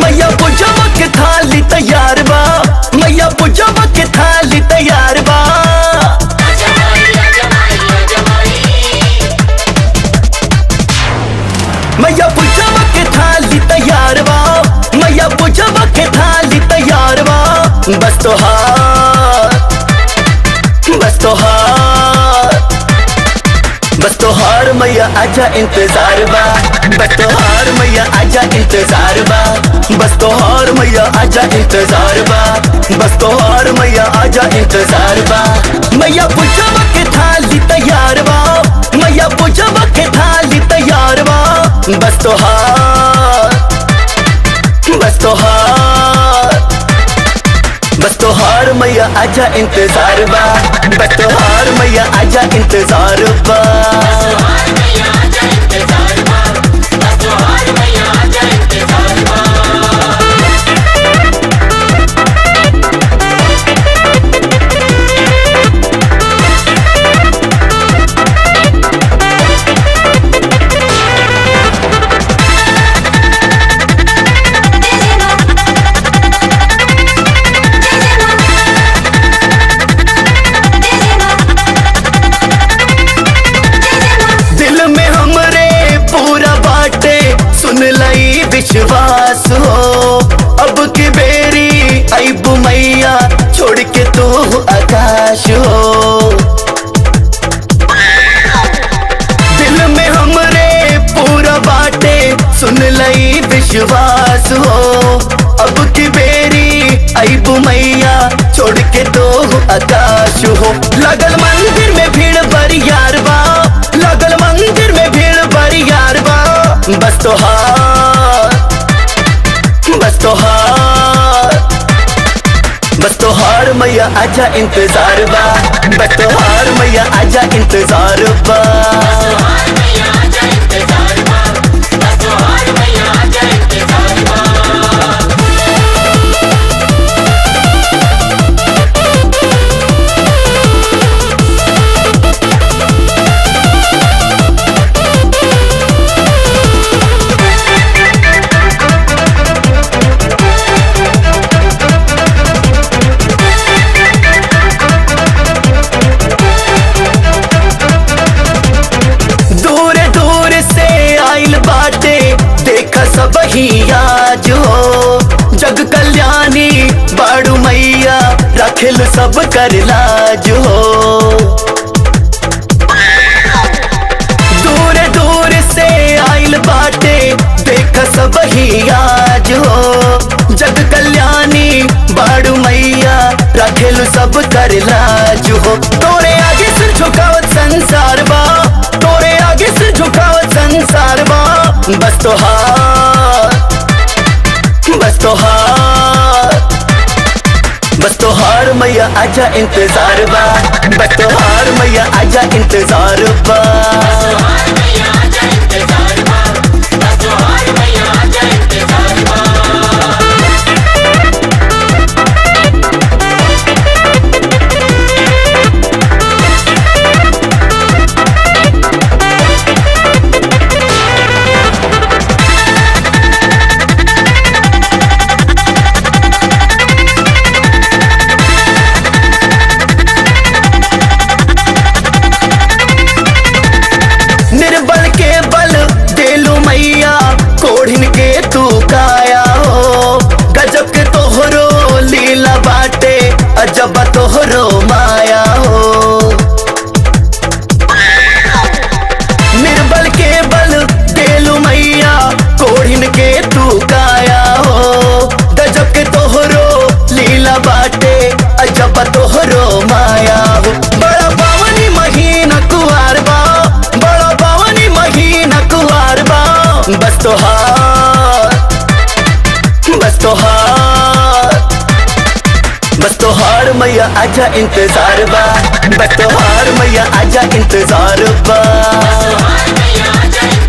मैया पूजवा के थाली तैयार बा, मैया पूजवा के थाली तैयार बा। मैया पूजवा के थाली तैयार बा, मैया पूजवा के थाली तैयार बा। बस तोहार, बस तोहार, बस तोहार मैया आजा इंतजार बा। बस तोहार मैया आजा इंतजार बा। बस तोहार मैया आजा इंतजार बा। बस तोहार मैया आजा इंतजार बा। मैया पूजवा के थाली तैयार बा, मैया पूजवा के थाली तैयार बा। बस तोहार, बस तोहार, बस तोहार मैया आजा इंतजार बा। बस तोहार मैया आजा इंतजार बा। दिल में हमरे पूरा बाटे, सुन लई विश्वास हो। अब की बेरी अबू मैया छोड़ के तू आकाश हो। दिल में हमरे पूरा बाटे, सुन लई विश्वास हो। अब की बेरी अबू मैया छोड़ के तू आकाश हो। लगल मंदिर में भीड़ बरियार बा, लगल मंदिर में भीड़ बरियार बा। बस तोहार, बस तोहार, बस तोहार मैया आजा इंतजार बा। बस तोहार मैया आजा इंतजार बा। दूर दूर से आइल बाटे, देखा सब ही आज हो। जग कल्याणी बाड़ू मैया, रखिल सब कर लाज हो। दूर दूर से आइल बाटे, देखा सब ही आज हो। जग कल्याणी बाड़ू मैया, रखिल सब कर लाज हो। तोरे आगे सिर झुकावत संसार बा, तोरे आगे सिर झुकावत संसार बा। बस तोहार, बस तोहार, बस तोहार मैया आजा इंतजार बा। बस तोहार मैया आजा इंतजार बा। तोहार, बस तोहार मैया आजा इंतजार बा, बस तोहार मैया आजा इंतजार बा। मैया आजा।